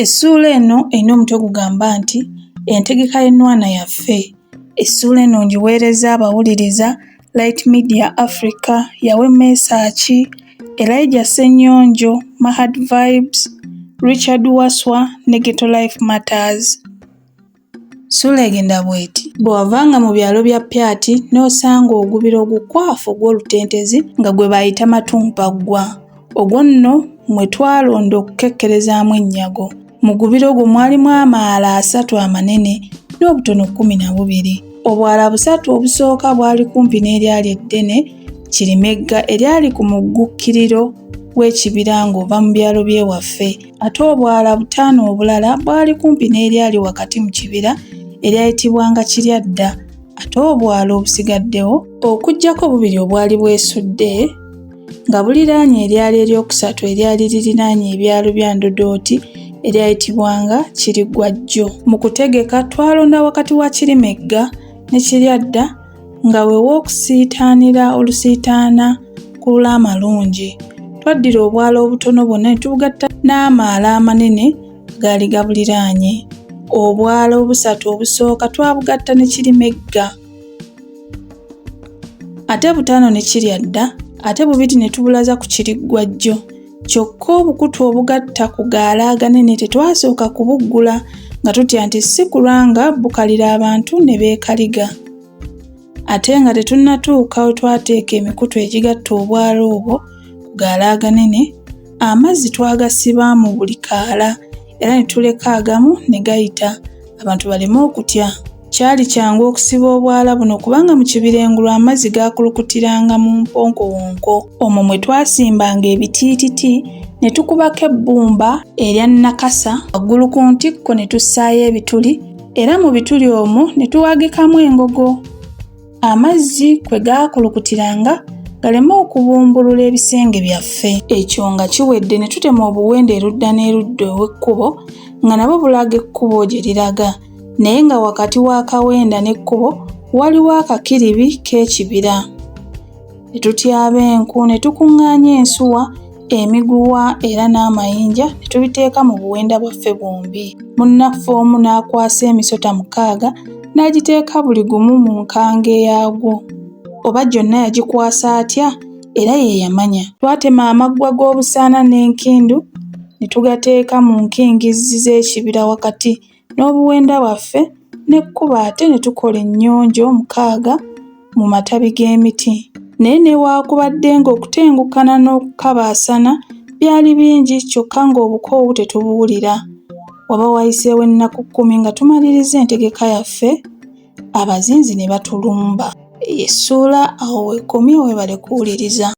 Essuula eno erina omutwe ogugamba nti Entegeka y'ennwana yaffe. Essuula eno ngiweerezza abawuliriza Light Media Africa, Yawe Mesach, Elijah Ssenyonjo, Mahad Vibes, Richard Wasswa ne Ghetto Life Matters. Ssuula egenda bw'eti: Bwe wavanga mu byalo bya Pyati n'osanga ogubira ogukwafu ogw'olutentezi nga gwe bayita Matumpaggwa. Ogwo nno mwe twalonda okukekkerezaamu ennyago. Mu gubira ogwo mwalimu amaalo asatu amanene n'obutono 12. Obwala busatu obusooka bwali kumpi n'eryali eddene Kirimegga eryali ku muggukkiriro w'ekibira ng'ova mu byalo by'ewaffe. Ate obwala butaano obulala bwali kumpi n'eryali wakati mu kibira eryayitibwanga Kiryadda. Ate obwala obusigaddewo, okuggyako bubiri obwali bwesudde nga buliraanye eryali eryokusatu eryali liriraanye ebyalo bya Ndodooti eryayitibwanga Kirigwajjo. Mu kutegeka twalonda wakati wa Kirimegga ne Kiryadda nga we w'okusiitaanira olusiitaana ku Lwamalungi. Twaddira obwala obutono bwonna ne tubugatta n'amaalo amanene agaali gabuliraanye. Obwala obusatu obusooka twabugatta ne Kirimegga, ate butaano ne Kiryadda, ate bubiri ne tubulaza ku Kiriggwajjo. Kyokka obukutu obugatta ku gaala aganene tetwasooka kubuggula nga tutya nti si kulwa nga bukalira abantu ne beekaliga. Ate nga tetunnatuuka we twateeka emikutu egigatta obwala obwo ku gaala aganene, amazzi twagasiba mu buli kaala era ne tuleka agamu ne gayita abantu baleme okutya. Kyali kyangu okusiba obwala buno kubanga mu kibira engulu amazzi gaakulukutiranga mu mponkowonko. Omwo mwe twasimbanga ebitiititi ne tukubako ebbumba erya nnakasa waggulu ku ntikko ne tussaayo ebituli era mu bituli omwo ne tuwagikamu engogo. Amazzi kwe gaakulukutiranga galeme okubumbulula ebisenge byaffe. Ekyo nga kiwedde ne tutema obuwenda erudda n'erudda ew'ekkubo nga nabwo bulaga ekkubo gye liraga naye nga wakati w'akawenda n'ekkubo waliwo akakiribi k'ekibira. Ne tutyaba enku ne tukuŋŋaanya ensuwa, emiguwa era n'amayinja ne tubiteeka mu buwenda bwaffe bwombi. Munnaffe omu n'akwasa emisota mukaaga n'agiteeka buli gumu mu nkange yaagwo. Oba gyonna yagikwasa atya era ye yamanya. Twatema amaggwa g'obusaana n'enkindu ne tugateeka mu nkingizzi z'ekibira wakati n'obuwenda bwaffe n'ekkubo ate ne tukola ennyonjo mukaaga mu matabi g'emiti. Naye newaakubadde ng'okutengukana n'okukabaasana byali bingi kyokka ng'obukoowu tetubuwulira. Waba wayiseewo ennaku kkumi nga tumalirizza entegeka yaffe, abazinzi ne batulumba. Eyo essuula awo w'ekomye weebale kuwuliriza.